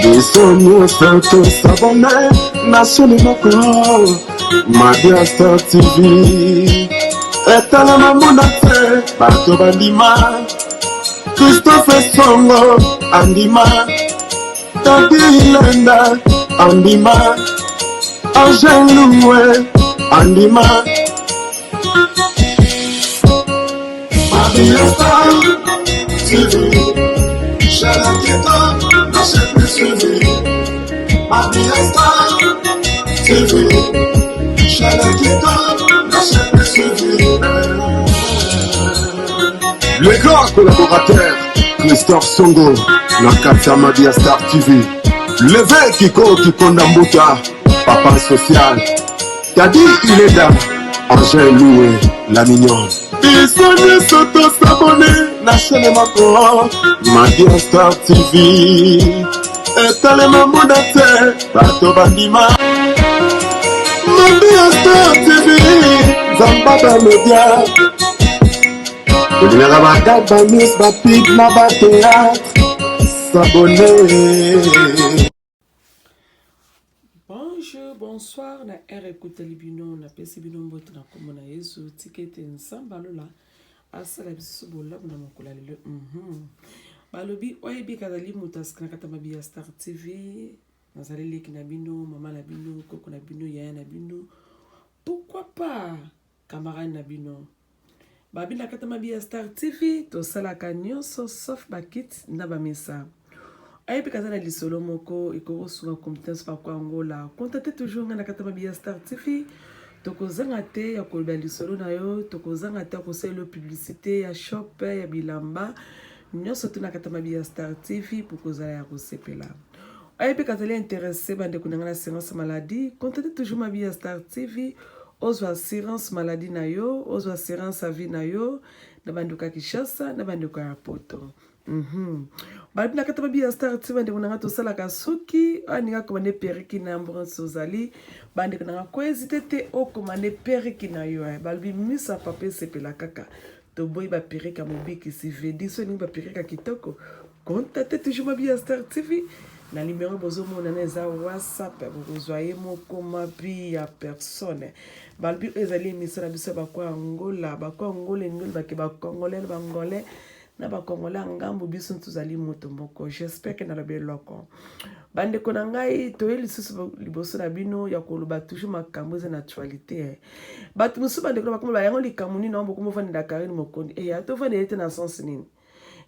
Biso nyonso tosabone na chaine moko Madia Star TV etalama mona te bato bandima Christophe Songo andima Tati Ilenda andima Angel Luwe andima Madia Star TV chaîne kitoko na chaîne plus suivie Madia Star TV chaîne kitoko na chaîne plus suivie. Le grand collaborateur Christophe Songo na kati ya Madia Star TV Leve Kiko Kikonda Mbuta Papa Social Tadi Ileda Angèle Loué La Mignonne Biso nyonso tosabone na chaîne moko Madia Star TV etalema mona te bato bandima Madia Star TV Nzamba ba media Olingaka ba ba news ba pub na ba théâtre s'abonner. Bonjour, bonsoir na heure ekuteli bino napesi bino mbote na nkombo na Yesu tika ete Nzambe alola asala biso bolamu na mokolo ya lelo mm -hmm. Balobi oyebi kazali moto asikana kata mabi ya Star TV nazali leki na bino mama na bino koko na bino yaya na bino pourquoi pas camarade na bino babi na kata mabi ya Star TV tosalaka nyonso sauf bakiti na bamesa ayebi kaza na lisolo moko ekoki kosunga compétence bako angola contacte toujours ngai na kata mabi ya Star TV tokozanga te ya koloba lisolo na yo tokozanga te ya kosalela yo publicité ya shop ya bilamba nyonso to na kata mabi ya Star TV po kozala ya kosepela ayebi kazali intéressé bandeko na ngai na assurance maladie contacte toujours mabi ya Star TV ozwa assurance maladie na yo ozwa assurance ya vie na yo na bandeko ya Kinshasa na bandeko ya poto mm -hmm. Balobi na kati mabi ya Star TV bandeko na ngai tosalaka suki aninga komande periki na ambulance ozali bandeko na ngai koezite te okomande periki na yo eh. Balobi miso ya papa esepela kaka toboyi baperiki ya mobikisi vedi so elingi baperiki ya kitoko contacte toujours mabi ya Star TV na numero bozomona na eza WhatsApp bokozwa ye moko mabi ya personne balobi oyo ezali emission na biso ya bakwa Angola bakwa Angola elingi olobake bacongolais na bangolais na bacongolais ya ngambo biso tozali moto moko j'espère ke nalobi eloko bandeko na ngai toye lisusu liboso na bino ya koloba toujours makambo eza na actualité eh. Bato mosusu bandeko na bakoma yango likambo nini yango bokoma ofandela Karine Mokondi eh atofandela ye te na sens nini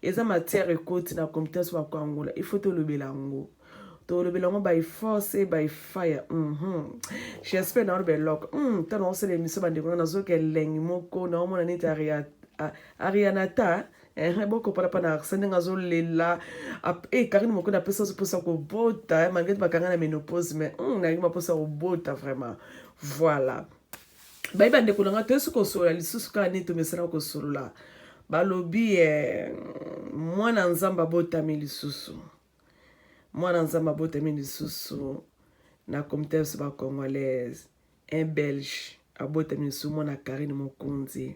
eza matière ekoti na comité so bakoangola il faut tolobela yango tolobela yango by force et by fire mm -hmm. J'espère na oloba eloko mm, ntango naosala émission bandeko nga nazoka elengi moko naomona neti arianata eh, bokopala mpa na arsene ndenge azolela eh, Karine Mokondi apesa mposa kobota eh, malgré bakanga na ménopause mais nalingi baposa kobota vraiment. Voilà bayi bandeko na ngai toyesi kosolola lisusu kaka nini tomesana kosolola balobi eh, mwana Nzambe abotami lisusu mwana Nzambe abotami lisusu na comité biso bacongolaise un belge abotami lisusu mwana Karine Mokonzi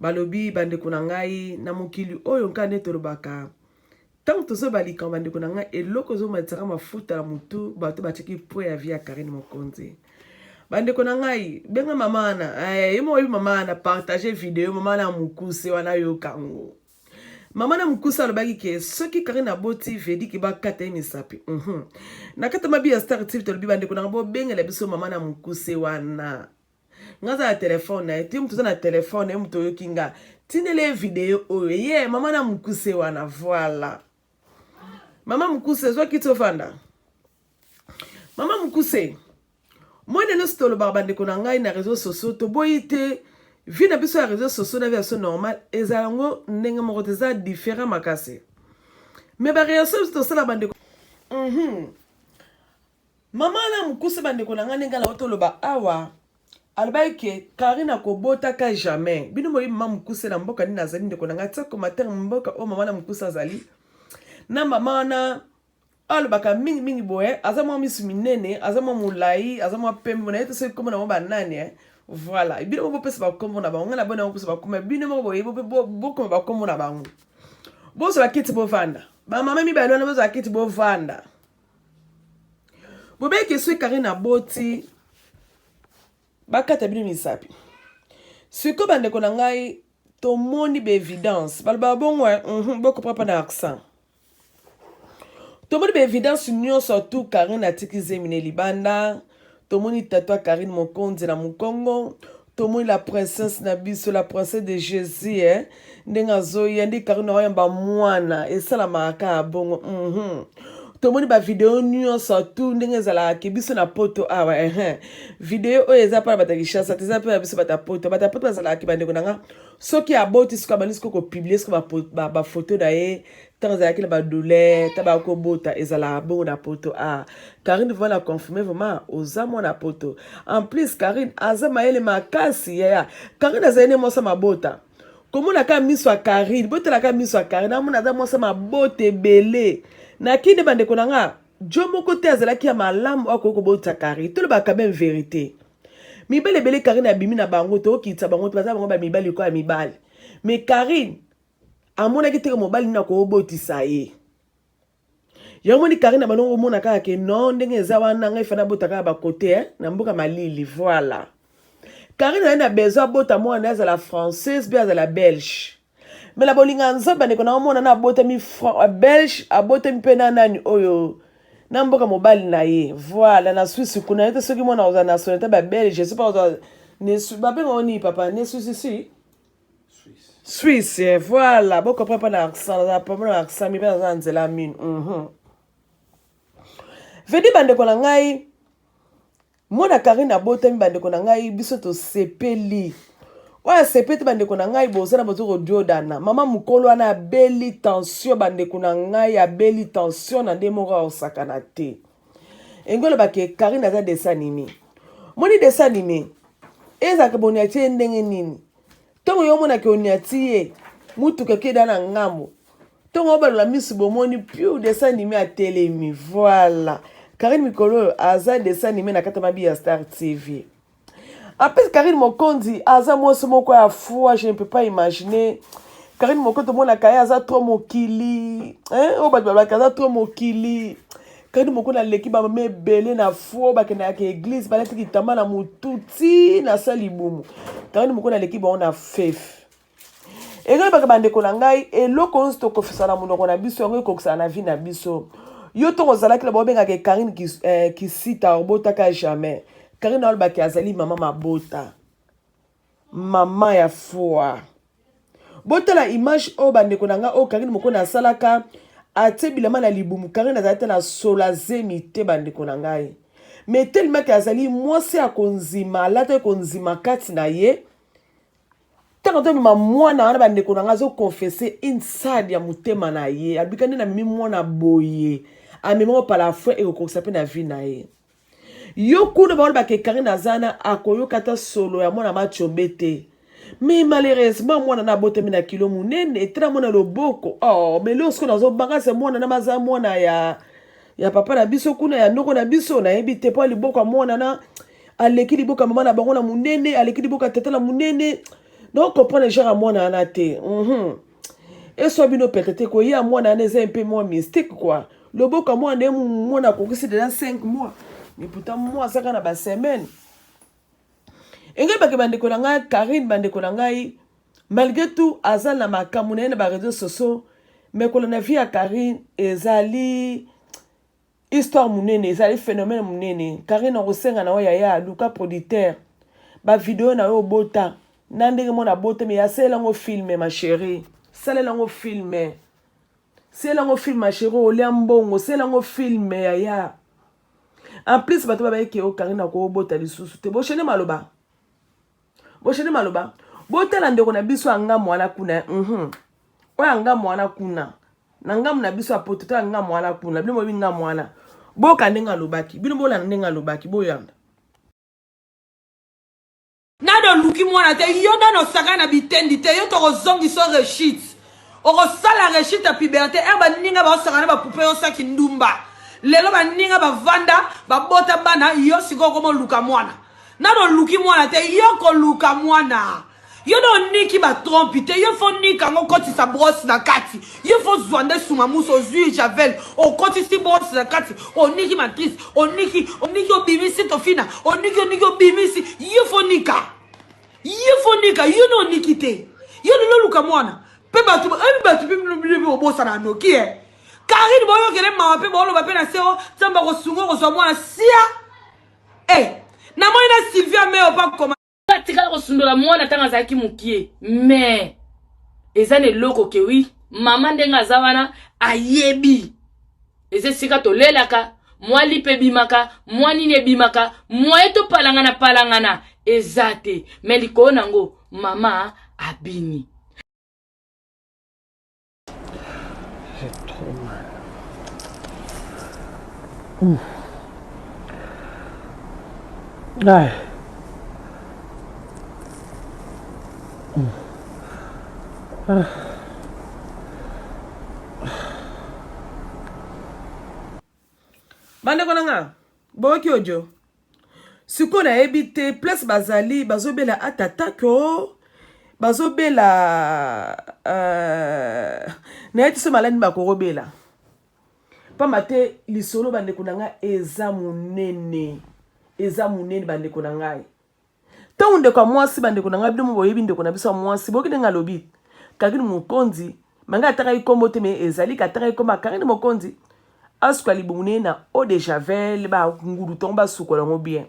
balobi bandeko na ngai na mokili oyo nka nde tolobaka ntango tozoba likambo bandeko na ngai eloko ezomatisaka mafuta na motu bato batiaki po ya vie ya Karine Mokonzi bandeko na ngai benga mama wana ye moko oyebi mama wana partage video mama wana ya mokuse wana ayoka yango mama na mokuse alobaki ke soki Karine aboti vediki bakata ye misapi mm -hmm. Na kati mabi ya Star TV tolobi bandeko na ngai bobengela biso mama na mokuse wana nga aza na telefone na ye te moto oza na telefone na ye moto oyoki nga tindela ye video oyo ye mama na mokuse wana voilà mama mokuse ezwa kiti ofanda mama mokuse moi nyonso tolobaka bandeko na ngai na réseau sociaux toboyi te vie na biso ya réseau sociaux na vie ya biso normal ezala yango ndenge moko te eza différent makasi mais baréaction biso tosala bandeko Mama na mokuse bandeko na ngai ndenge na toloba awa alobaki ke Karine akobotaka jamais bino boyebi mama mokuse na mboka nini azali ndeko na ngai tia commentaire mboka oyo mama na mokuse azali na mama wana alobaka mingimingi boye aza mwa misu minene aza mwa molai aza mwa pembe na ye te soki komona mwa banani eh. Voilà, bino moko bopesa bakombo na bango, ngai na bino bopesa bakombo, bino moko boye bokoma bakombo na bango. Bozwa kiti bovanda. Bamama mibale wana bozwa kiti bovanda. Bobeki soki Karine aboti bakata bino misapi. Sikoyo bandeko na ngai tomoni ba evidence balobaka bongo mm -hmm, bokopa mpa na accent tomoni ba evidence nyonso tu Karine atiki zemi na libanda tomoni tatu ya Karine Mokonzi na mokongo tomoni la princesse na biso la princesse de Jésus eh? ndenge azoya nde Karine aoyamba mwana esalamaka kaka bongo mm -hmm. tomoni bavideo nyonso tu ndenge ezalaka ke biso na poto awa eh, video oyo eza mpona bato ya kinshasa te eza mpe na biso bato ya poto bato ya poto bazalaka ke bandeko na nga soki aboti sikoyo abandi sikoyo kopublie sikoyo bafoto na ye ntango azalaki na badouleur ntango bakobota ezalaka bongo na poto a ah, karine vraiment na confirme vraiment oza mwana poto en plus karine aza mayele makasi yaya karine azali ne mwasi mabota komona kaka miso ya karine botala kaka miso ya karine amona aza mwasi mabota ebele na kinde bandeko na nga jo moko te azalaki ya malamu akoki kobota karine tolobaka meme verite mibali ebele karine abimi na bango tokokitisa bango te baza bango bamibali lokola mibali mais karine amonaki teke mobali nini akobotisa ye yango moni karine abandi komona kaka ke non ndenge eza wana ngai fana abota kaka bakote eh, na mboka malili voilà karine azali na besoin abota mwana azala française mpe azala belge me na bolinga ya nzambe bandeko na omona na abotami belge abotami mpe na nani oyo na mboka mobali na ye voilà na swisse kuna ye te soki mwana kozala nationalité babelge soki kozala babenga nini papa ne swisse si Suisse, eh, voilà bo comprendre pas na accent naza problème na accent mi mpe naza na nzela mine mm -hmm. vedi bandeko na ngai mwana karine abotami bandeko na ngai biso tosepeli oyo asepeli te bandeko na ngai boza na bozo kodiodana mama mokolo wana abeli tension bandeko na ngai abeli tension na nde moko akosakana te engi olobake karine aza dessin anime moni dessin anime ezalaka boni atie ndenge nini ntongo yo omonaki oniati ye motuka ekeda na ngambo ntongo obalola misu bomoni piu dessin anime atelemi voilà karine mikolo oyo aza dessin anime na kati ya mabi ya star tv apesi karine mokonzi aza mwasi moko ya foi je ne peux pas imaginer karine mokonzi tomonaka ye aza trop mokili oyo bato balobaka aza trop mokili Kadi moko naleki bamama ebele na fo bakendaka eglise balati kitamba na motu ti na sa libumu. Kadi moko naleki bango na fefe. Ekolobaka bandeko na ngai eloko nyonso tokofisa na monoko na biso yango ekokisaka na vie na biso. Yo ntongo ozalaki na babengaka Karine eh, Kisita obotaka jamais. Karine alobaki azali mama mabota. Mama ya foi. Botala image oyo bandeko na ngai oyo Karine Mokona asalaka atie bilamba na libumu. Karine azali te na sola zemi te bandeko na ngai. Mais tellement que azali mwasi ya konzima, alataki konzima kati na ye. Ntango azomema mwana wana bandeko na ngai azokonfese inside ya motema na ye. Abika nde namemi mwana boye. Amemi par la foi ekokokisa mpe na vie na ye. Yo kuna baoloba ke Karine aza na akoyoka ata solo ya mwana machombe te. Mais malheureusement mwana na abotami na kilo munene etala mwana loboko. Oh, mais leo sikoyo nazobanga se mwana na baza mwana ya ya papa na biso kuna ya noko na biso nayebi te mpo liboko ya mwana na aleki liboko ya mama na bango na munene aleki liboko ya tata na munene donc comprendre genre ya mwana wana te mm -hmm. eswa bino pete te koya mwana wana eza mpe mwa mystique quoi loboko ya mwana ye mwana akokisi deja 5 mois mais pourtant mwa azaka na basemaine engai bake bandeko na ngai karine bandeko na ngai malgré tout aza na makambo na ye na bareseau sociaux mais kolanda vie ya karine ezali Histoire munene ezali phenomène munene Carine nakosenga na yo yaya luka producteur ba video na yo obota na ndenge mwana abotami ya salela yango film ma cherie salela yango film salela yango film ma cherie olia mbongo salela yango film yaya en plus bato babayeke yo Carine akobota lisusu te boshene maloba boshene maloba botala ndeko na biso ya ngambo wana kuna mm -hmm. oyo ya ngambo wana kuna na ngambo na biso ya poto to ya ngambo wana kuna bino boyebi ngambo wana boyoka ndenge alobaki bino bolanda ndenge alobaki boyanda nano oluki mwana te yo nano osakana na bitendi te yo tokozongisa rechute okosala rechute ya puberté ere baninga baosakana bapupe yo saki ndumba lelo baninga bavanda babota bana yo sikoyo okoma oluka mwana. Nano oluki mwana te, yo koluka mwana. Yo nde oniki ba trompe te, yo faut nika yango okotisa brosse na kati. Yo faut zwa nde sumamusu ozui javel, okotisi brosse na kati, oniki matrice, oniki, oniki obimisi tofina, oniki oniki obimisi, yo faut nika. Yo faut nika, yo nde oniki te. Yo lelo oluka mwana. Pe bato, eh bato pe bino bino bobosana noki eh. Karine boyokele mawa pe boloba pe na se o Nzambe akosunga okozwa mwana sia. Eh, namoni na Sylvia Meo pa koma. Atikala kosundola mwana ntango azalaki mokie mais eza na eloko ke wi mama ndenge aza wana ayebi eza esika tolelaka mwa lipa ebimaka mwa nini ebimaka mwaye topalangana palangana eza te me likolo na yango mama abini. J'ai trop mal. Ouh. Ouais. Mmh. Ah. Bandeko na nga, boyoki audio? Sikoyo nayebi te place bazali bazobela ata attaque o bazobela euh, nayebi te so maladi bakokobela pamba te lisolo bandeko na ngai eza monene eza monene bandeko na ngai ntango ndeko ya mwasi bandeko na ngai bino mo boyebi ndeko na biso ya mwasi boyoki ndenge alobi Karine Mokonzi manga atangaki nkombo te me ezali katangaki nkombo ya Karine Mokonzi asuka libumu ne na eau de javel bangulu ntongo basukola yango bien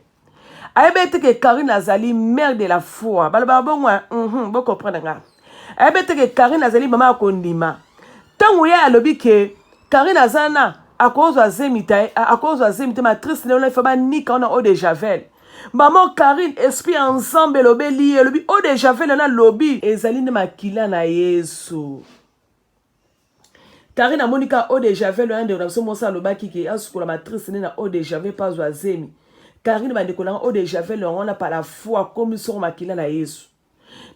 ayebi ete ke Karine azali mère de la foi balobaka bongo mm -hmm, bocomprendre nga ayebi ete ke Karine azali mama ya kondima ntango ye alobi ke Karine aza na akozwa zemi te akozwa zemi te matrice ne wana ifa banika wana eau de javel Maman Karine esprit ya Nzambe elobeli ye elobi eau de javel wana lobi ezali nde makila na Yesu. Karine amoni ka eau de javel wana ndeko na biso mwasi alobaki ke asukola matrice nde na eau de javel mpo azwa zemi. Karine bandeko na nga eau de javel yango wana par la foi akomi soko makila na Yesu.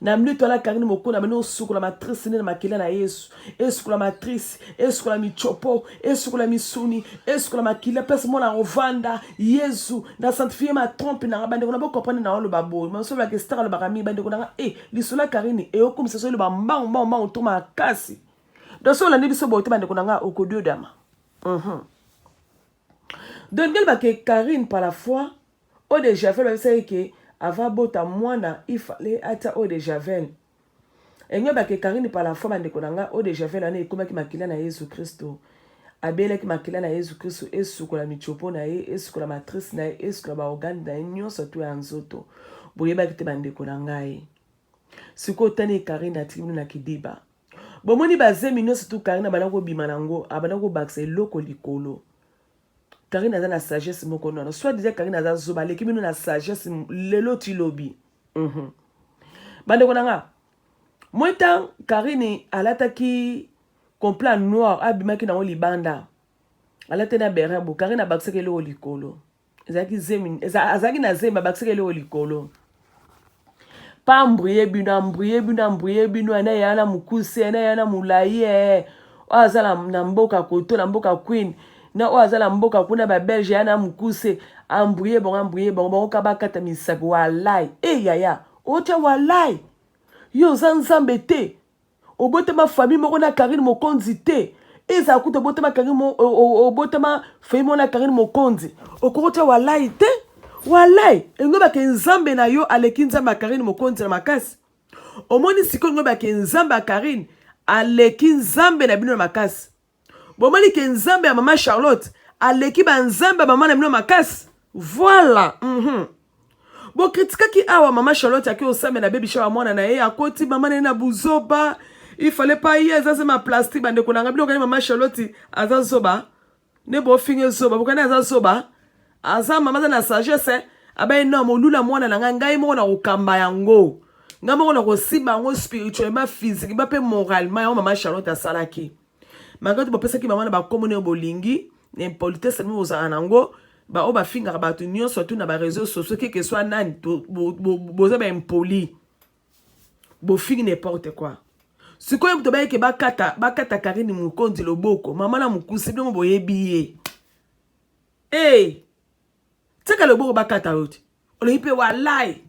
Na minute wana Karine Mokonzi abandi kosukola matrice nde na makila na Yesu. Esukola matrice, esukola michopo, esukola misuni, esukola makila place mwana akovanda. Yesu na sanctifie ma trompe na nga bandeko na bo comprendre na oloba boye. Maso ba star alobaka mingi bandeko na nga eh lisolo ya Karine eyokomisa so eloba mbangu mbangu mbangu to makasi. Donc so olandi biso boye te bandeko na nga okodiodama. Mhm. Donc ngeli bake Karine par la foi Eau de javel bayebisaki ke avant abota mwana il fallait atia eau de javel. Elingi oloba ke Carine par la foi bandeko na nga eau de javel wana ekomaki makila na Yesu Christo. Abelaki makila na Yesu Christo esukola michopo na ye, esukola matrice na ye, esukola ba organes na ye nyonso tu ya nzoto. Boyebaki te bandeko na ngai. Sikoyo tani Carine atiki bino na kidiba. Bomoni bazemi nyonso tu Carine abanda kobima na yango, abanda kobakisa eloko likolo. Karine aza na sagesse moko nono soit disant Karine aza zoba aleki bino na sagesse lelo ti lobi mm -hmm. Bandeko na nga moi tant Karine alataki complet noir abimaki nango libanda alati na beret bo Karine abakisaki eloko likolo ezalaki zemi azalaki na zemi abakisaki eloko likolo pa ambrouye bino ambrouye bino ambrouye bino ena ya na mokuse ena ya na molai e oyo aza na, na mboka koto na mboka queen na oyo aza na mboka kuna babelge ya na mokuse ambrouye bango ambrouye bango bango ka bakata misapi walai e hey, yaya otya walai yo oza nzambe te Obotama famille moko na Carine Mokonzi te. Ezala kutu obotama Carine mo, obotama famille moko na Carine Mokonzi. Okoki kotia walai te. Walai, elingi bake nzambe na yo aleki nzambe ya Carine Mokonzi na makasi. Omoni sikoyo elingi bake nzambe ya Carine aleki nzambe na bino na makasi. Bomoni ke nzambe ya mama Charlotte aleki ba nzambe ya mama na bino makasi. Voilà. Mm -hmm. Bokritikaki awa mama Charlotte ake osambela baby shower mwana na ye akoti mama na ye na buzoba. Il fallait pas ye eza zema plastique bandeko na nga bino kani mama Charlotte aza zoba. Ne bofinge zoba bokani aza zoba. Aza mama aza na sagesse abaye non molula mwana na ngai ngai moko na kokamba yango. Ngai moko na kosimba yango spirituellement physiquement pe moralement yango mama Charlotte asalaki. Malgré tout bopesaki bango na bakombo nini bolingi na impolitesse bino bozala na yango baoyo bafingaka bato nyonso tu na bareseau sociaux keke soit nani boza baimpoli bofingi n'importe quoi sikoyo moto bayeke bakata bakata Karine Mokonzi loboko mama na mokuse bino boyebi ye hey! tika loboko bakata yo te. Olobi mpe walai.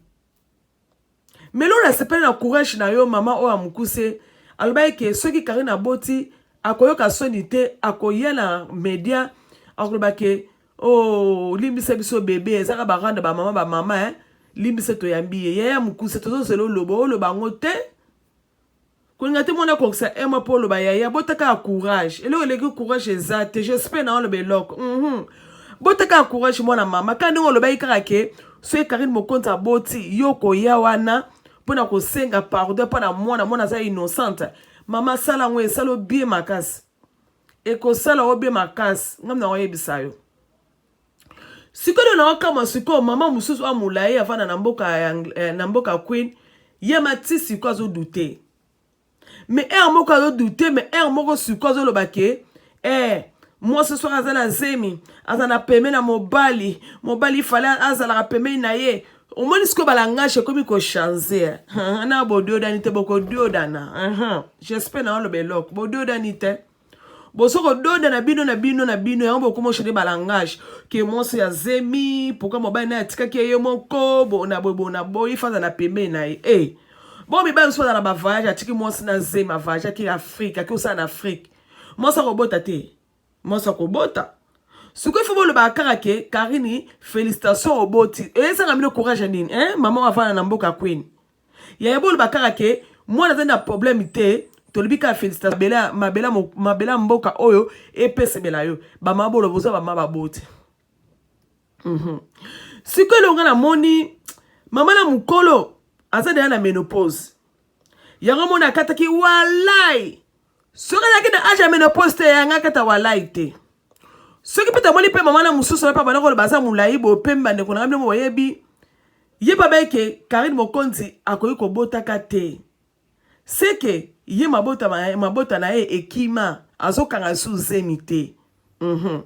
Mais lelo nasepeli na courage na yo mama oyo ya mokuse alobaki ke soki Karine aboti akoyoka soni te akoya na media akoloba ke oh limbisa biso bebe ezaka ba rendre ba mama ba mama hein limbisa toyambi ye yaya mokuse tozozela oloba oloba yango te Kolinga te mwana akokisa un mois po oloba yaya bota kaka courage eloko eleki courage eza te j'espère na oloba eloko mm -hmm. bota kaka courage mwana mama kaka ndenge olobaki kaka ke soki Karine Mokonzi aboti yo koya wana mpona kosenga pardon mpo na mwana mwana aza innocente mama sala yango esala bien makasi ekosala yo bien makasi ngai na oyebisa yo sikoyo na okamwa sikoyo mama mosusu oyo molai avanda na mboka ya eh, na mboka queen ye mati sikoyo azodute mais heure moko azodute mais heure moko sikoyo azoloba ke eh, mwasi soki aza na zemi aza na peme na mobali mobali fale azalaka pembeni na ye omoni sikoyo balangage ekomi kochange na bodiodani te bokodiodana j'espère na oloba eloko bodiodani te bozo kododa na bino na bino na bino yango bokoma oshede balangage ke mwasi ya zemi pourkui mobali naye atikaki ye moko bona boye bona boye faza na pembeni na ye e bongo mibali mosusu aza na bavoyage atiki mwasi na zemi avoyage aki afrike aki osala na afrike mwasi akobota te mwasi akobota sikoyo ifo bolobaka kaka ke karini félicitation oboti eyesaka bino courage ya nini hein? mama avanda na mboka queen Yaya boloba kaka ke mwana azali na problème te tolobi kaka félicitation mabela mabela mboka oyo epesemela yo bamama boloba boza bamama baboti mm -hmm. sikoyo elonga namoni mama na mokolo aza deja na menopause yango moni akataki walai soki azalaki na age ya menopause te yanga akata walai te soki mpe tomoni mpe mama na mosusu wana mpe abanda koloba aza molai boye mpe bandeko na ngai bino boyebi Ye pe abaye ke Carine Mokonzi akoki kobotaka te. Seke ye mabota mabota na ye ekima azokanga lisusu zemi te. Mm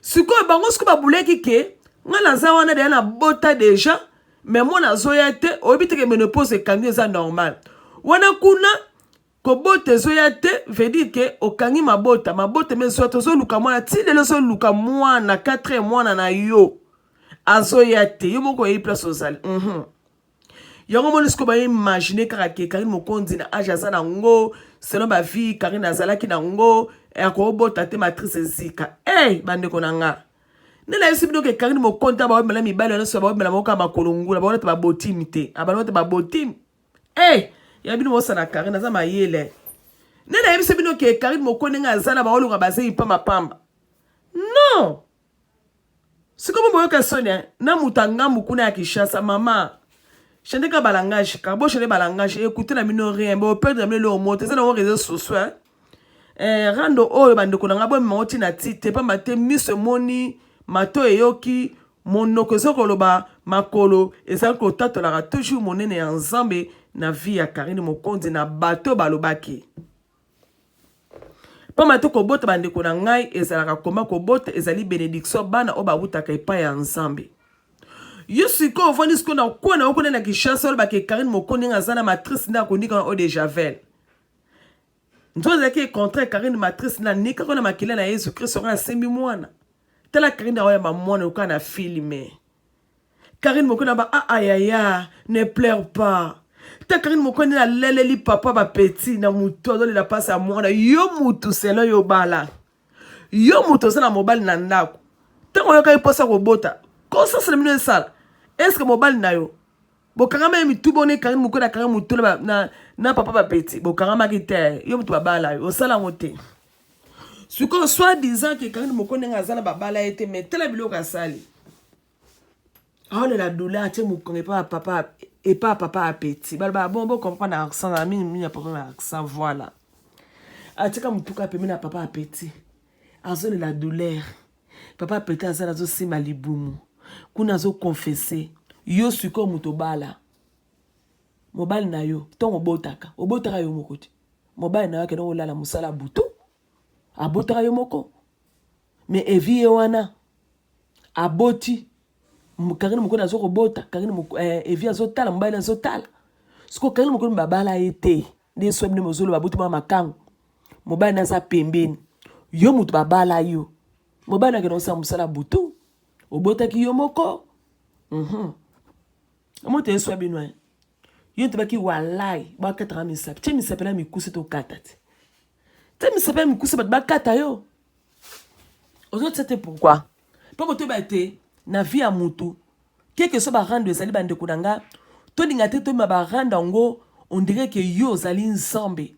Sikoyo bango sikoyo babuleki ke nga naza wana deja na bota deja mais mwana azoya te oyebi te ke menopause ekangi eza normal. Wana kuna kobota ezoya te veut dire ke okangi mabota mabota me ezoya te ozoluka mwana ti lelo ozoluka mwana 4 mwana na yo azoya te yo moko oyebi place ozali mm -hmm. yango moni sikoyo baimagine kaka ke karine mokonzi na age aza na ngo selon bavie karine azalaki na ngo akobota te matrice ezika e hey, bandeko na nga nde nayebisi bino ke karine mokonzi ta baomela mibali nyonso baomela moko kaka makolo ngula baona te babotimi te abana te babotimi Hey, eh, ya bino bosana Karine aza mayele. Nde nayebisi bino ke Karine moko ndenge aza na baoluka bazei pamba pamba. Non. Sikoyo boyoka soni eh? na moto ya ngambu kuna ya Kinshasa mama. Chante ka balangage, ka bo chante balangage, écoutez na bino rien, bo perdre na bino eloko moto, eza na réseaux sociaux. Hein? Eh, rando oyo bandeko na ngai bomema ngo ntina ti te pamba te miso emoni mato eyoki Monoko eza koloba makolo ezali kotatolaka toujours monene ya Nzambe na vie ya Carine Mokonzi na bato balobaki. Pamba te kobota bandeko na ngai ezalaka koma kobota ezali benediction bana oyo bawutaka epai ya Nzambe. Yo sikoyo ovandi sikoyo na kwa na yo kuna na Kinshasa olobaka ke Carine Mokonzi ndenge aza na matrice nde akonika na eau de javel. Nzoka ezalaki contraire Carine matrice na nikaka na makila na Yesu Kristo nga asembi mwana. Tala Carine aoyamba mwana lokola na filme. Carine Mokondi aba ah ah yaya ne pleure pas. Ta Carine Mokondi aleleli papa ba petit na mutu azolela pasi ya mwana yo mutu selon yo bala. Yo mutu oza na mobali na ndako. Ntango oyokaki mposa kobota, conscience na bino esala. Est-ce que mobali na yo bokangama ye mitu boni Carine Mokondi akanga mutu na, na, na papa ba petit bokangamaki te yo mutu babala yo osala yango te. Sikoyo soit disant que Carine Moko ndenge aza na babala ye te mais tala biloko asali. Aolela douleur atie mokongo epa papa epa papa apeti. Baloba bon bo comprendre accent na mingi mingi ya problème ya accent voilà. Atika motuka pembeni na papa apeti. Azolela douleur. Papa apeti aza azosimba libumu. Kuna azo confesser. Yo sikoyo moto obala. Mobali na yo ntongo obotaka, obotaka yo moko te. Mobali na yo akende kolala mosala butu, abotaka yo moko. Mais evi ye wana aboti Karine Mokonzi azo kobota, Karine eh, evi azotala, mobali azotala. Sikoyo Karine Mokonzi babala ye te. Nde so bino bozoloba baboti mwa makangu. Mobali na aza pembeni. Yo moto babala yo. Mobali akende kosala mosala butu. Obotaki yo moko. Mm -hmm. Omoto eswa bino eh. Yo tobaki walai bakataka misapi. Tie misapi na mikuse tokata te. Tie misapi na mikuse bato bakata yo. Ozotia te pourquoi? Mpo botoyeba te na vie ya mutu quelque soit barando ezali bandeko na nga tolinga te toyeba barando yango on dirait que yo ozali nzambe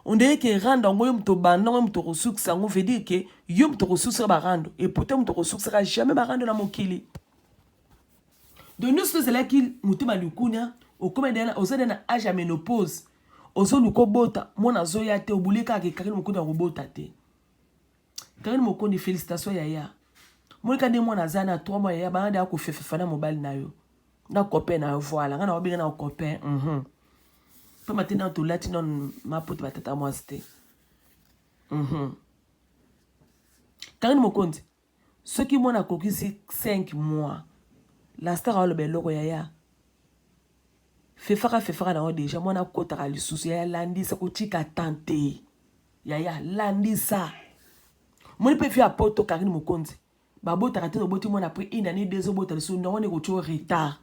on dirait que rando yango yo moto obanda yango yo moto okosukisa yango veut dire que yo moto okosukisaka barando et pourtant moto okosukisaka jamais barando na mokili. Donc nyonso ezalaki motema likunia, okoma deja oza deja na age ya menopause, ozoluka obota, mwana azoya te, obule kaka ke Carine Mokonzi akobota te. Carine Mokonzi felicitations yaya. Monika nde mwana aza na 3 mois yaya bana deja kofefefa na mobali na yo. Na copain na yo voilà, nga na obenga na copain. Mhm. Pamba te na tolati non maputa batata mwasi te. Mhm. Carine Mokonzi Soki mwana akokisi 5 mois la star aloba eloko yaya fefaka fefaka nango deja mwana akotaka lisusu yaya landisa kotika temps te yaya landisa moni mpe fi ya poto Karine Mokonzi babotaka te oboti mwana après une année deux obota lisusu ndongo nde kotia retard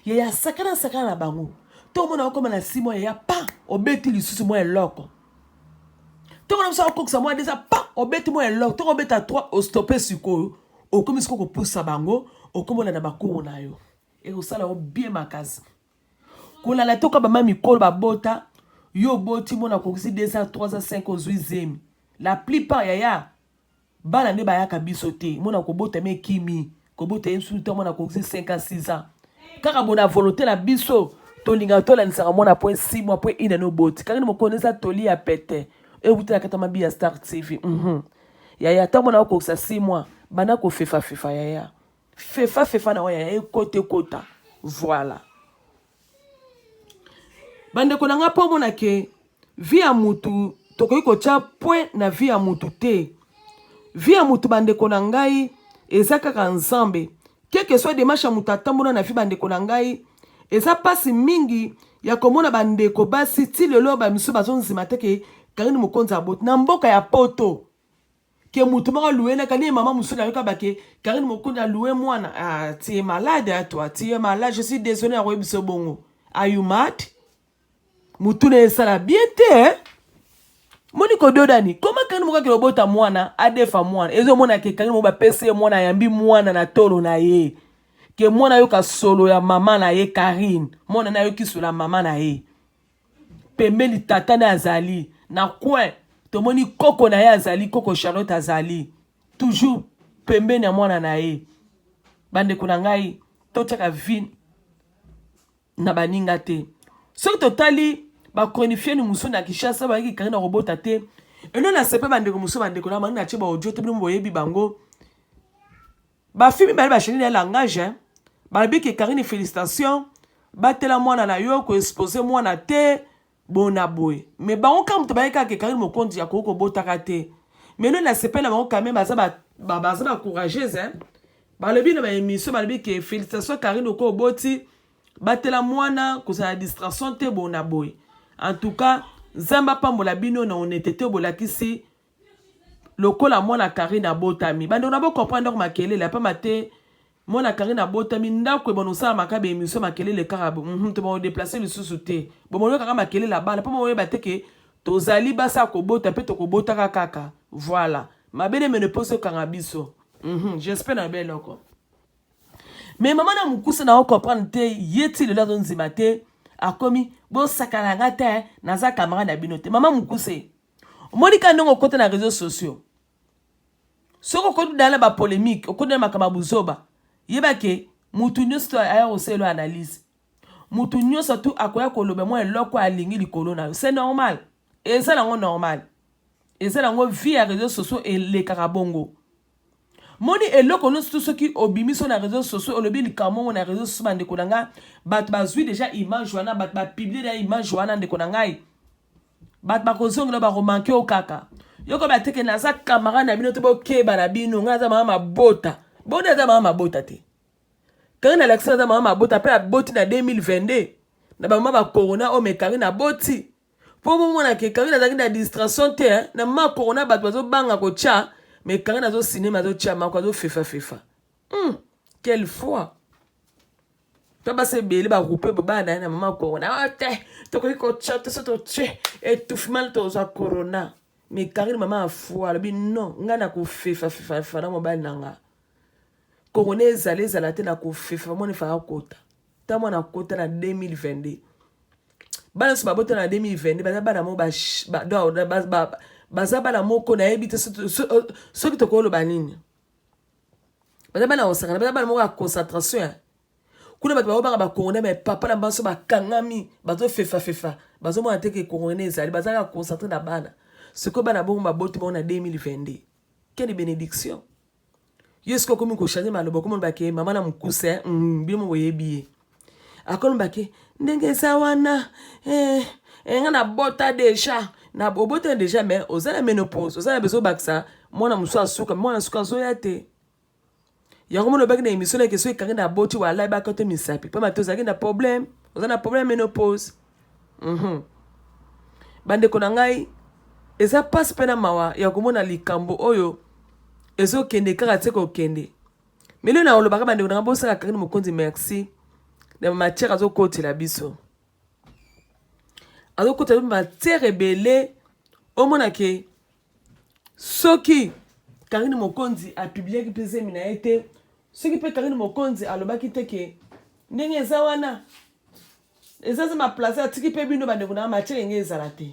yaya sakana sakana na bango to omona okoma na 6 mois yaya pa obeti lisusu mwa eloko ntongo na biso akokisa mwa deza pa obeti mwa eloko ntongo obeta 3 ostope sikoyo okomi sikoyo kopusa bango okomi olanda bakuru na yo ekosala yo bien makasi kolanda te oka bama mikolo babota yo oboti mwana okokisi 2 ans 3 ans 5 ozwi zemi la plupart yaya Bana nde bayaka biso te mwana kobota me ekimi kobota ye mosusu te mwana akokisi 5 ans 6 ans kaka bona volonté na biso tolingaka tolandisaka mwana po 6 mois po ina no boti kaka ni mokolo eza toli ya pete ewuti na kata mabi ya Star TV mm -hmm. Yaya ntango mwana akokisa 6 mois banda kofefafefa yaya fefa fefa na yaya ekota ekota voilà Bandeko na nga mpo omona ke vie ya mutu tokoki kotya point na vie ya mutu te. Vie ya mutu bandeko na ngai eza kaka Nzambe. Quelque soit demarche ya mutu atambola na vie bandeko na ngai eza pasi mingi ya komona bandeko basi ti lelo ba misusu bazonzima te ke Carine Mokonzi aboti na mboka ya poto. Ke mutu moko aloue na kani mama mususu nayoka ba ke Carine Mokonzi aloue mwana ah, tu es malade hein, toi tu es malade je suis désolé na koyebisa bongo are you mad mutu na esala bien te hein? moni kododani koma Carine moko akende kobota mwana adefa mwana ezomona ke Carine moko bapesi ye mwana ayambi mwana na tolo na ye ke mwana ayoka solo ya mama na ye Carine mwana na ayoki solo ya mama na ye pembeni tata na azali na coin tomoni koko na ye azali koko Charlotte azali toujours pembeni ya mwana na ye bandeko na ngai totiaka vie na baninga te soki totali bachronifieni mosusu na Kinshasa bayaki kangi na kobota te elo na sepe bandeko mosusu bandeko na bango na tie baaudio te bino boyebi bango Ba filles mibale ba changer na langage hein. Balobi ke Carine felicitations batela mwana na yo ko exposer mwana te bona boye. Mais bango kaka moto baye kaka ke Carine Mokonzi akoki kobotaka te. Mais lelo nasepeli na bango quand même baza ba, ba, baza ba courageuse hein. Balobi na ba émission balobi ke felicitations Carine oko oboti batela mwana kozala distraction te bona boye. En tout cas Nzambe apambola bino na honnêteté bolakisi lokola mwana Carine abotami bandeko na bo comprendre ndako makelele apama te mwana Carine abotami ndako ebona osalamaka ba émission makelele kaka mm -hmm, tobona deplace lisusu te bomoni kaka makelele ya bana mpo moyeba te ke tozali basi ya kobota mpe tokobotaka kaka voilà mabe nde menopause ekanga biso mm -hmm, j'espère na be eloko mais mama na mokuse na comprendre te ye ti lelo azondima te akomi bosakana nga te naza camarade na bino te mama mokuse Omoni kaka ndenge okota na réseaux sociaux. Soki okoti dans ba polemique, okoti na makambo ya buzoba, yeba ke mutu nyonso to aya kosala analyse. Mutu nyonso tu akoya koloba mwa eloko alingi likolo na yo. C'est normal. Eza nango normal. Eza nango vie ya réseaux sociaux elekaka bongo. Moni eloko nyonso tu soki obimi so na réseaux sociaux olobi likambo moko na réseaux sociaux bandeko na ngai bato bazwi deja image wana bato bapublie deja image wana ndeko na ngai Bato bakozongela bakomanke yo kaka. Yo koba te ke naza camarade na bino te bokeba na bino ngai naza mama mabota. Boni aza mama mabota te. Karine alakisi aza mama mabota mpe aboti na 2022 na bamama ba corona oyo me Karine aboti. Mpo bomona ke Karine azalaki na distraction te eh? Na mama corona bato bazobanga kotya me Karine azosinema azotya mako azofefafefa. Quelle foi! To basi ebele bagroupe bana na ye na mama corona. Ah te, tokoki kotya te so totye étouffement tozwa corona. Mais Karine mama afua alobi non, ngai nakofefafefa na mobali na nga. Corona ezala ezala te nakofefa mwana efaka kota. Ta mwana akota na 2022. Bana nyonso babota na 2022 baza bana moko baza bana moko nayebi te soki tokoloba nini. Baza bana kosakana, baza bana moko ya concentration. Kuna bato bakobanga bacorona me papa na banso bakangami bazofefafefa bazomona te ke corona ezali baza kaka concentre na bana. Sikoyo bana bongo baboti bango na 2022. Quelle bénédiction! Yo sikoyo okomi kochange maloba okomi oloba ke mama na mokuse bino mo boyebi ye. Akoloba ke ndenge eza wana eh, eh, nga nabota deja na obota deja mais oza na ménopause oza na besoin obakisa mwana mosusu asuka mwana suka azoya te. Yango mona obaki na émission na ke soki ekangi na boti wala ebaka to misapi pamba te ozalaki na problème oza na problème ya ménopause. Bandeko na ngai eza mpasi mpe na mawa ya komona likambo oyo ezokende kaka te kokende. Melo na olobaka bandeko na ngai bosala Karine Mokonzi merci na matière azokotela biso. Azokotela biso matière ebele omona ke soki Karine Mokonzi apubliaki mpe zemi na ye te, soki mpe Karine Mokonzi alobaki te ke ndenge eza wana eza za maplace atiki mpe bino bandeko na matière enge ezala te.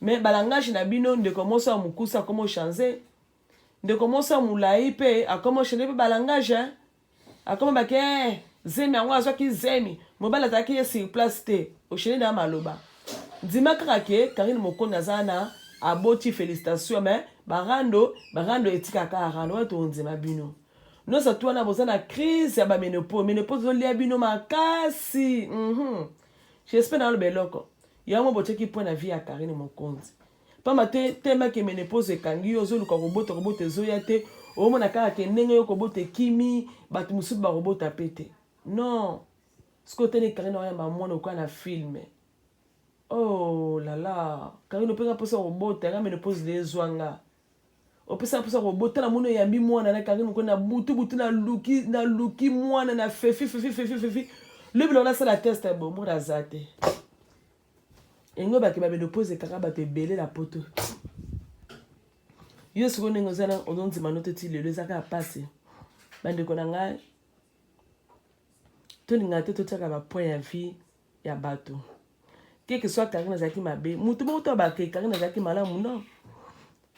Mais balangage na bino ndeko moso ya mokusa akoma ochange, ndeko moso ya molai mpe akoma ochange mpe balangage akoma bake eh, zemi yango azwaki zemi mobali azalaki ye sur place te ochange na maloba. Ndima kaka ke Karine Mokonzi aza na aboti félicitation mais barando barando etikaka rando wana tondima bino. Nyonso tu wana boza na crise ya ba ménopause, ménopause ezolia bino makasi. J'espère na loba eloko yango botiaki point na vie ya Karine Mokonzi. Pamba te temake ménopause ekangi yo ozoluka kobota kobota ezoya te omona kaka ke ndenge yo kobota ekimi bato mosusu bakobota pe te. Non, sikoyo tene Karine oyamba mwana okoya na film. Oh la la, Karine openga mposa kobota nga ménopause le ezwa nga. Opesa mposa kobota na moni oyambi mwana na Karine Mokonzi na butu butu na luki na luki mwana na fefi fefi fefi fefi lobi na nasala test ya bo mwana aza te. Engo bake ba ménopause ekaka bato ebele na poto. Yo sikoyo ndenge oza na ozondima no te ti lelo eza kaka pasi. Bandeko na ngai tolingaka te totiaka ba point ya vie ya bato. Quelque soit Karine azalaki mabe, mutu moko to abake Karine azalaki malamu non.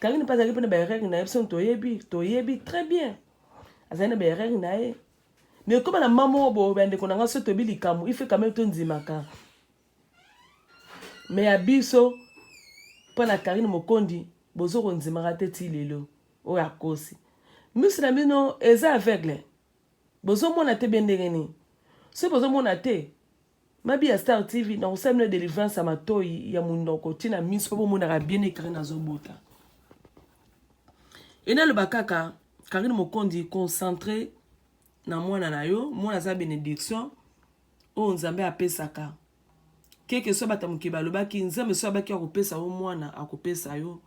Karine mpe azalaki mpe na ba erreur na ye biso toyebi, toyebi très bien. Azalaki na ba erreur na ye. Mais ekoma na mama moko boye bandeko na ngai so toyebi likambo, il faut quand même tondimaka. Mais ya biso mpo na Karine Mokondi bozo kondimaka te ti lelo oyo akosi. Miso na bino eza aveugle. Bozomona te be ndenge nini? Soki bozomona te, Mabi ya Star TV na kosala bino delivrance ya matoyi ya monoko ti na miso mpo bomonaka bien e Karine azobota. E naloba kaka Karine Mokonzi concentré na mwana na yo, mwana aza bénédiction oyo Nzambe apesaka. Keke so bato moke balobaki Nzambe so abaki akopesa yo mwana akopesa yo.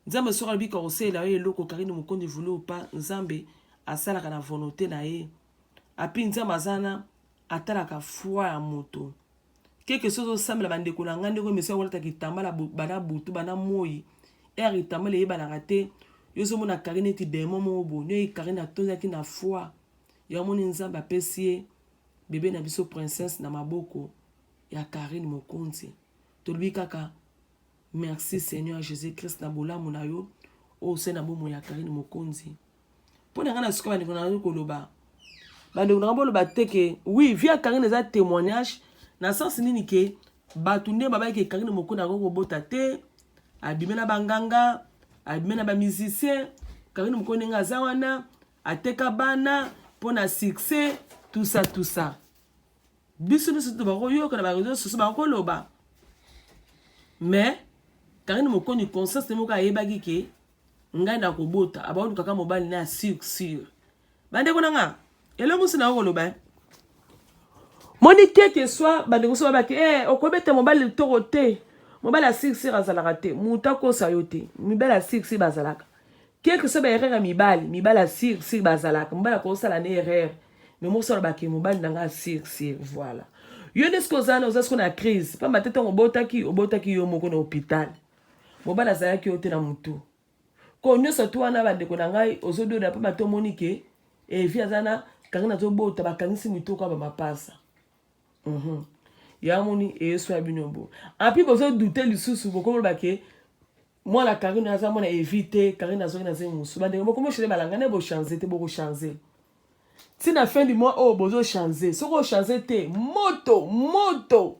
Nzambe soki alobi kosalela yo eloko Karine Mokonzi voulu ou pas Nzambe asalaka na volonté na ye. Api Nzambe aza na atalaka foi ya moto. Keke soki ozosambela bandeko na ngai ndenge meso akolata kitambala bana butu bana moi ere kitambala eyebanaka te yo ozomona Karine neti demon moko boye nde Karine atondaki na foi yango moni Nzambe apesi ye bebe na biso princesse na maboko ya Karine Mokonzi. Tolobi kaka merci Seigneur Jésus Christ na bolamu na yo oyo osali na bomoi ya Karine Mokonzi. Mpo na ngai na suka bandeko na ngai koloba bandeko na ngai boloba te ke oui vie ya Karine eza témoignage na sens nini ke bato nde babaki ke Karine Mokonzi akoki kobota te abime na banganga abime na bamusicien Karine Mokonzi ndenge aza wana ateka bana mpo na succès tout ça tout ça. Biso nyonso to bakoyoka na ba réseaux sociaux bakoloba mais Karine Mokonzi conscience moko ayebaki ke ngai nakobota abaolukaka mobali na sur sur. Bandeko na nga eloko mosusu na koloba moni keke soit bandeko so babaki eh okobeta mobali litoko te mobali ya sur sur azalaka te moto akosa yo te mibali ya sur sur bazalaka keke so ba erreur ya mibali mibali ya sur sur bazalaka mobali akosala na erreur. Mais mwasi alobaka ke mobali na nga sir sir, voilà. Yo nde soki oza na oza siko na crise pamba te ntango obotaki, obotaki yo moko na hôpital, mobali azalaki yo te na motu ko nyonso tu wana. Bandeko na ngai, ozododa pamba te omoni ke Evi aza na kangi, nazobota, bakangisi mitoko ya bamapasa. Ya moni eyeswa bino bo api bozodute lisusu, bokomoloba ke mwana Karine aza mwana Evi te. Karine azongi na zemi mosusu. Bandeko, bokomoshele balanga nde bochange te, bokochange ntina fin du mois oyo bozochange. Soki ochange te, moto moto,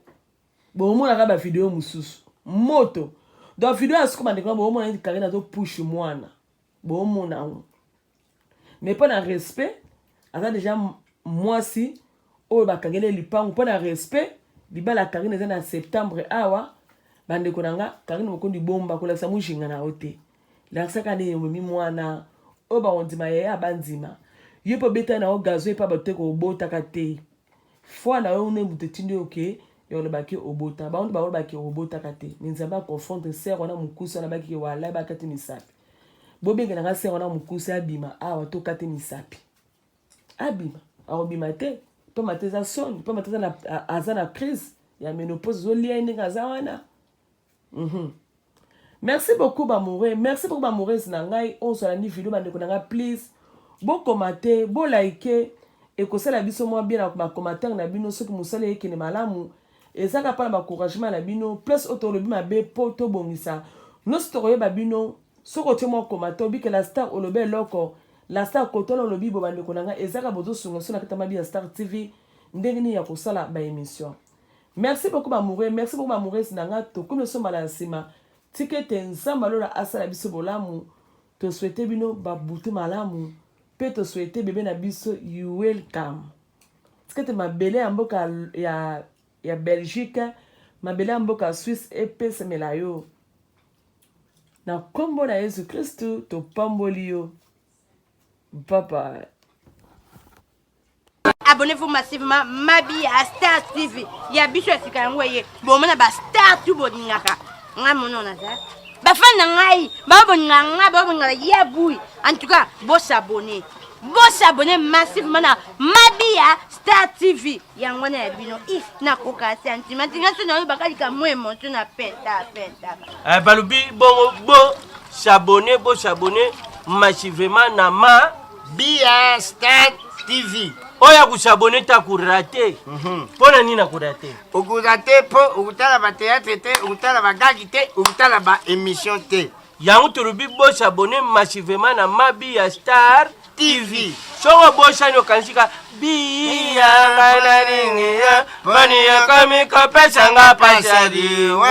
bomonaka bavideo mosusu moto. Donc video ya siko, bandeko, bomona neti Karine azopushe mwana, bomona yango. Mais mpo na respect, aza deja mwasi oyo bakangeli lipangu. Mpo na respect, libala ya Karine eza na septembre awa. Bandeko na nga, Karine Mokondi, bomba kolakisa mujinga na yo te, lakisaka nde omemi mwana oyo bakondima yaya bandima yo mpo obeta na yo gazo epa bato te, kobotaka te. Foi na yo nde moto etindi yo ke ya olobaki obota. Bango nde balobaki obotaka te, me Nzambe aconfondre sere wana mokusi wana, bakike walai bakati misapi. Bobengela nga sere wana mokusi abima awa, tokate misapi. Abima, akobima te pamba te eza soni, pamba te aza na crise ya ménopause, ezolia ye ndenge aza wana. Merci beaucoup bamoureux, merci beaucoup bamoureuse na ngai oyo ozalandi video. Bandeko na ngai, please bokoma te, bolike, ekosala biso mwa bien na bacommentaire na bino. Soki mosala ekende malamu, ezaka mpona baencouragement na bino. Place oyo tolobi mabe mpo tobongisa nyonso, tokoyeba bino. Soki otie mwa commentaire, obikela star, olobi eloko la star kotona, olobi bo. Bandeko na ngai, ezaka bozosunga biso na kati ya Mabi ya Star TV ndenge nini ya kosala baémission. Merci beaucoup bamoureux, merci beaucoup bamoureuse na ngai. Tokomi osombala na nsima. Tika ete Nzambe alola asala biso bolamu. Tosouhaite bino babutu malamu mpe tosouhaite bebe na biso, you welcome. Tika ete mabele ya mboka ya Belgique, mabele ya mboka ya Suisse epesamela yo na nkombo na Yesu Kristu. Topamboli yo papa. Abonnez-vous massivement, Mabi ya Star TV ya biso ya sika yango eye. Bomona bastar tu bolingaka ngai, mono naza bafani na ngai, bao bolingaka ngai, bao bolingaka ya bui. En tout cas, bosabonne, bosabonne massivement na Mabi ya Star TV yango wana ya bino. If nakoka sentiment tinga so naoyebaka likambo émotion na peta peta. Balobi bongo, bo s'abonner, bo s'abonner massivement na ma Bia Star TV. Oyo akosabone te akorater. Mpo na nini akorater? Okorater mpo okotala bathéâtre te, okotala bagagi te, okotala baémission te. Yango tolobi bosabone massivement na Mabi ya Star TV. Soki obosani, okanisi ka biyanga nalingiya poni ekomi kopesanga pasadi wa.